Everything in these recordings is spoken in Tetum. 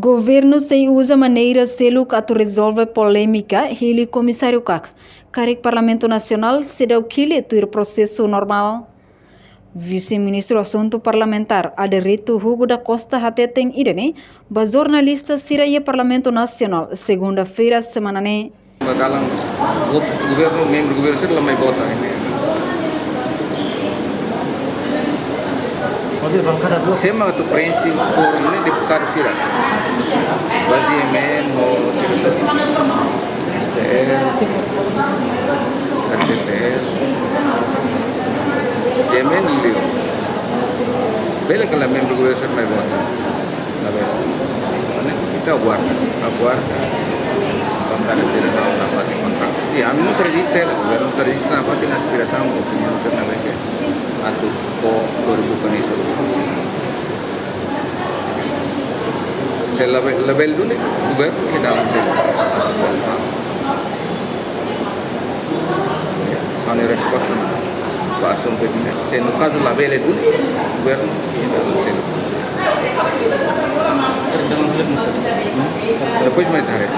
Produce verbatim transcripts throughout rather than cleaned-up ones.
Governu sei uza maneira seluk atu rezolve polémika, hili Komisáriu kak. Karik Parlamentu Nasionál seidauk hili tuir prosesu normál. Vise-Ministru Asuntu Parlamentár, Adérito Hugo da Costa hateten ida-ne'e ba jornalista sira iha Parlamentu Nasionál, segunda-feira semana ne'e. Ba dalan outros governu, membru governu sira la mai vota. Sé mak atu preenxe kórum ne'e? Deputadu sira. Ba G M N ho sira, S T L, R T P S, G M N liu. Bele ka lae membru governu sira mai vota? Labele. Entaun, ita aguarda, aguarda. Bankada sira nafatin kontraktu. I ami mós rejista, governu mós rejista nafatin aspirasaun, opiniaun sira ne'ebé ke atu fó dua ribu dua puluh enam. Se labele, labele duni, governu ke dalan sira. Ha'u-nia resposta ba asuntu ne'e, se no kazu labele duni, governu ke dalan sira. Depois mai tare.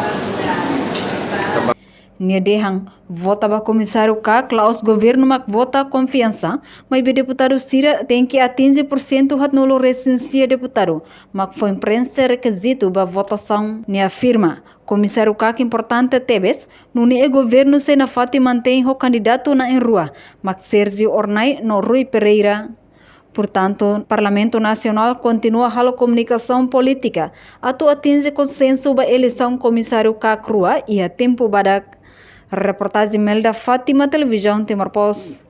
Nia dehan, vota ba Komisáriu kak la'ós governu mak vota konfiansa, maibé deputadu sira tenke atinje pursentu haatnulu resin sia deputadu mak foin preenxe rekizitu ba votasaun. Nia afirma, Komisáriu kak importante tebes, nune'e governu sei nafatin mantein ho kandidatu na'in-rua, mak Sérgio Hornai no Rui Pereira. Portantu, Parlamentu Nasionál kontinua halo komunikasaun polítika atu atinje konsensu ba eleisaun Komisáriu kak rua iha tempu badak. Reportajen Melda Fátima, Televizaun Timor Post.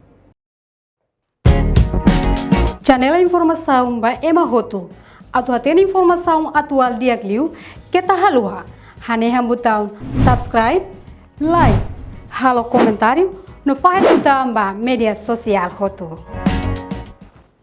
Janela informasaun ba ema hotu. Atu hatene informasaun atuál di'ak liu, keta haluha hanehan butaun subscribe, like, halo komentáriu, no fahe tutan ba média sosiál hotu.